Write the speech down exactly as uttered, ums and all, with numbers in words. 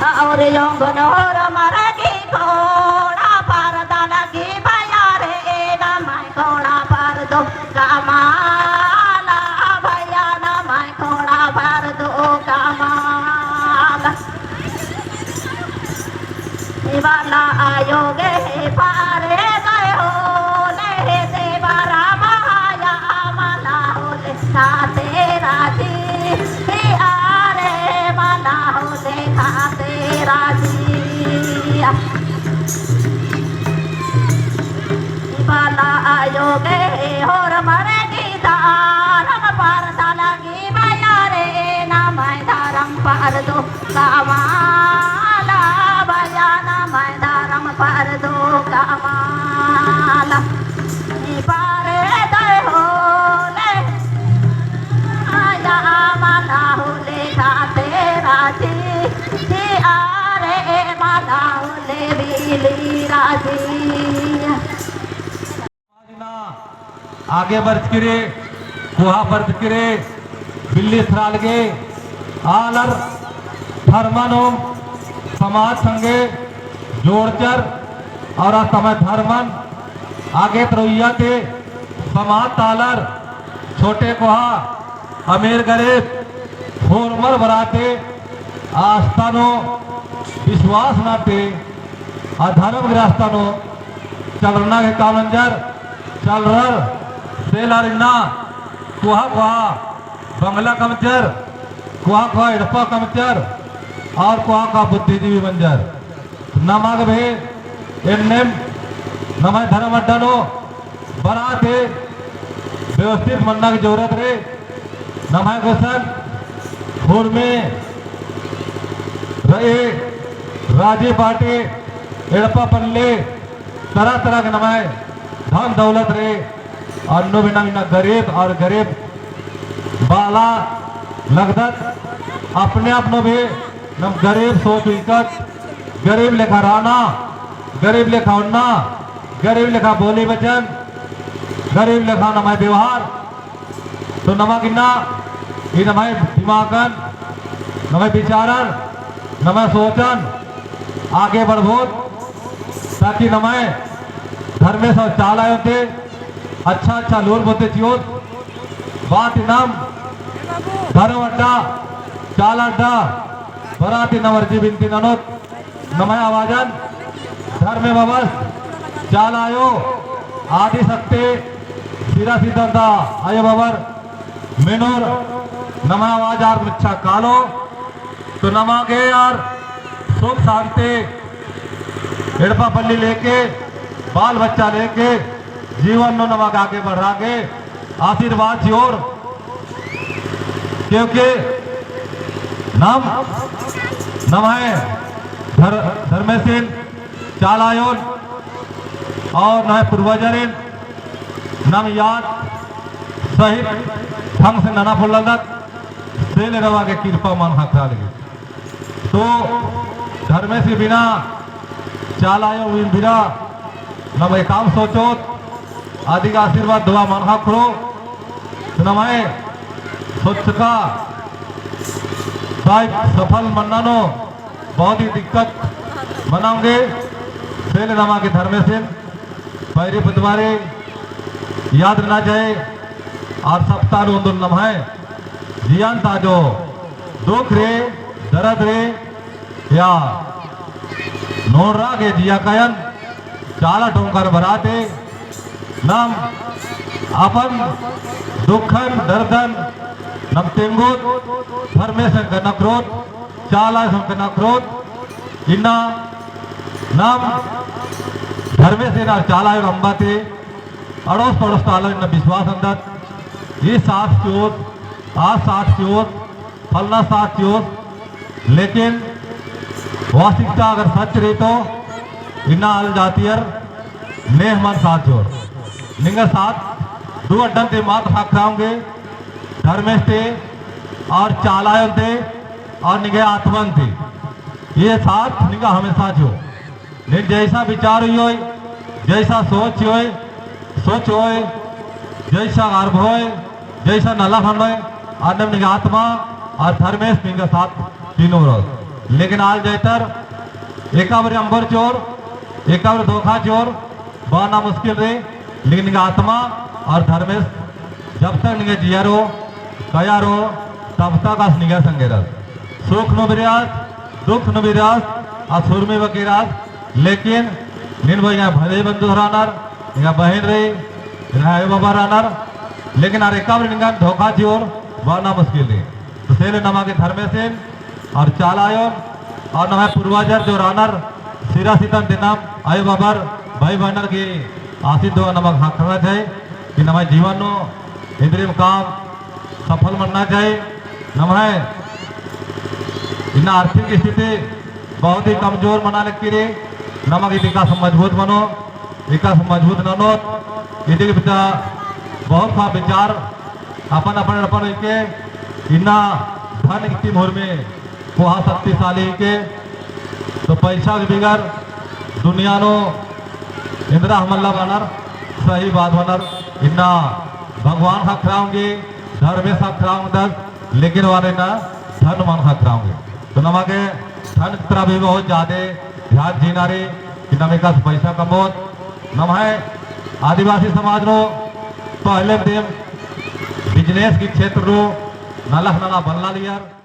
और योंगन होरमर गही कोड़ा परदा लगी भैया रे, नम्है कोड़ा परदो कमाल, भैया नम्है कोड़ा परदो कमाल। बाला आयो गे हे पारे गए हो, ले हे देवरा महाया मला होले खाते राजी, ही आरे मला होले खाते राजी। बाला आयो गे हे होरमर गही धरम परदा लगी भैया रे, नम्है धरम परदो कमाल, भैया नम्है धरम परदो कमाल। ई पारे दय होले, आया मला होले खाते राजी, जी आरे मला होले बिली राजी। आगे बढ़त किरे, कोहा बढ़त किरे, बिल्ली थ्राल गे, आलर धर्मन ओम समाज संगे जोड़चर, और आ समय धर्मन आगे तरोइया ते समाज तालर छोटे कोहा, अमीर गरीब, होरमर बराते आस्था नू विश्वास नाते आ धर्म गही रास्ता नू चलरना गे काम नंजर, चलरर, सेलर इन्ना कोहा कोहा बंगला कमचर, कोहा कोहा एड़पा कमचर, और कोहा कोहा बुद्धिजीवी मंजर। नमा गे भी एन्नेम नम्है धर्म अड्डा नू बरआ ती व्यवस्थित मन्ना गे जरूरत रई। नम्है गुसन हुरमी रई, राजी पार्टी एड़पा पल्ली तरह तरह के नम्है धन दौलत रई। अन्नु भी नम इन्ना गरीब और गरीब बाला लगदत। अपने आप नू भी नम गरीब सोच उइकत, गरीब लेखा रअना, गरीब लेखा ओन्ना, गरीब लेखा बोली वचन, गरीब लेखा नम्है व्यवहार। तो नमा गे इन्ना ई नम्है दिमागन, नम्है विचारन, नम्है सोचन आगे बढ़बओत, ताकि नम्है धर्मेस और चाला आयोन ती अच्छा अच्छा लोर बोते चिओत। बात इन्नम धर्म अड्डा, चाला अड्डा बरआ ती नम अर्जी बिनती ननोत। नम्है आवाजन धर्मे बबस, चाला आयो, आदि शक्ति, सिरा सिद्धांत आयो बबर मेनोर नम्है आवाज आर मिच्छा कालो। तो नमा गे आर सुख शांति एड़पा पल्ली लेके, बाल बच्चा लेके जीवन नू नमा गे आगे बढ़आ गे आशीर्वाद चिओर। क्योंकि नम, नम्है धर-, धर्मेसिन, चाला आयोन और नम्है पूर्वजरिन नम याद सहित ढंग से नना पोल्लदत, से ले नमा गे कृपा मल ख़क्खरा लगी। तो धर्मेस बिना, चाला आयो बिना नम एकाम सोचोत, आदिगे आशीर्वाद दुआ मल ख़क्खरो। नम्है सोचका दायिक सफल मन्ना नू बहुत ही दिक्कत मना ओंगे। से ले नमा गे धर्मेसिन पैरी पुतबारी याद रअना चाही। और सप्ताह नू ओन्दुल नम्है जियन ता जो दुख रई, दरद रई, या नोड़रा गे जिया कायन चाला टोंकर बरआ ती नम अपन दुखन दर्दन नम तेंगोत, धर्मेसन कनखरोत, चालासन कनखरोत। इन्ना नम धर्मेस इन्ना चाला आयोन अम्बा ती अड़ोस पड़ोस ता आलर इन्ना विश्वास नन्दत, ई साथ चिओस, आ साथ चिओस, फलना साथ चिओस, लेकिन वास्तविकता अगर सच रई तो इन्ना आल जातियर नेह मल साथ चिओर। निंग्है साथ दू अड्डन ती मल ख़क्खरा ओंगे, धर्मेस ती और चाला आयोन ती और निंग्है आत्मन ती। ई साथ निंग्है हमेशा चिओ। नीन जैसा विचार होई, जैसा सोच होई, सोच होई, जैसा गर्व होई, जैसा नलख होई, अन्नेम निंग्है आत्मा और धर्मेस निंग्है साथ तीनों रओ। लेकिन आल जैतर एका बारी अम्बर चिओर, एका बारी धोखा चिओर, बअना मुश्किल रई, लेकिन निंगा आत्मा और धर्मेस जब तक निंगा जिया रओ, कया रओ, तब तक आस निंगा संगे रअस। सुख नू भी रअस, दुख नू भी रअस, आस उर्मी बकी रअस, लेकिन नीन बई निंग्है भाई बंधु रअनर, निंग्है बहिन रई, निंग्है आयो बाबा रअनर, लेकिन आर एका बारी निंगन धोखा चिओर, बअना मुश्किल रई। तो से ले नमा गे धर्मेसिन और चाला आयोन और नम्है पूर्वजर जो रअनर सिरा सितन दिनम आयो बाबर भाई बहिनर की आशीष दो नमक ख़क्खरना चाही कि नम्है जीवन नू इन्द्रिम काम सफल मन्ना चाही। नम्है इन्ना आर्थिक स्थिति बहुत ही कमजोर मना लगी रई, नमक इदिका से मजबूत मनो, इका से मजबूत ननोत, इदिक बिता बहुत सा विचार अपन अपन अपन के इन्ना धन इकतिम होर में कोहा शक्तिशाली के, तो पैसा के बिगर दुनिया नू इन्द्रा हमला बअनर सही बात बअनर। इन्ना भगवान ख़क्खरा ओंगी, धर्मेस ख़क्खरा ओंगदस, लेकिन वाले ना धन मल ख़क्खरा ओंगी। तो नमा गे धन की तरफ भी बहुत ज्यादा ध्यान चिअना रई कि नम एकासे पैसा कमओत। नम्है आदिवासी समाज नू पहले दिम business की क्षेत्र नू नलख नना बल्ला लियर।